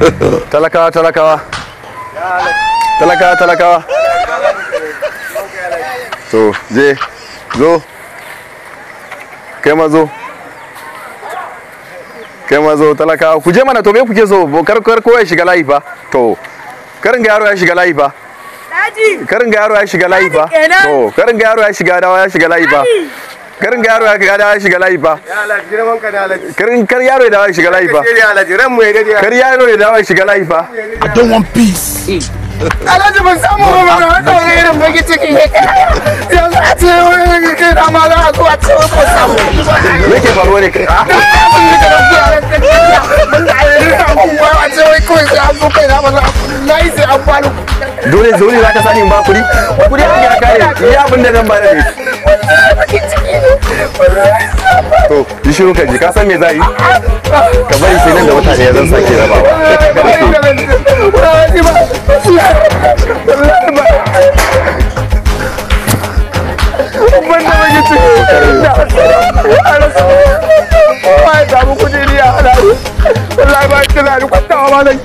Talakawa, talakawa, talakawa, talakawa. To je, zo kai ma, zo kai ma, zo. Talakawa, ku je mana. To, me kuke so? Kar kar kowa ya shiga layi fa. To, karin ga yaro ya shiga layi fa. Karin ga yaro ya shiga layi fa. To, karin ga yaro ya shiga dawa ya shiga layi fa. Karin ga yaro ya ga dawa ya shiga layi fa. Karin kar yaro ya dawo ya shiga layi fa. Kar yaro ya dawo ya shiga layi fa. I don't want peace. Alhaji, ban samu ba mana wannan wani irin baki ciki. Yanzu a ce wani kai na ma za a zo a ce wai ban samu. Me ke faruwa ne? Ban da ayyuka abubuwa a ce wai kawai sai an zo kai na ba za a na yi sai an bani. Dole dole za ka sani in ba kuɗi. Kuɗi an ya kare. Iya abin da zan ba da ne. Baki ciki ne. To, yi shiru ka ji. Ka san me za yi? Ka bari sai nan da wata ɗaya zan sake rabawa. Wallahi ba. Wallahi ba. Ban da baki ciki. A rasa. Kowa ya samu kuɗi ni a hana. Wallahi ba tunani kwantawa ma zan.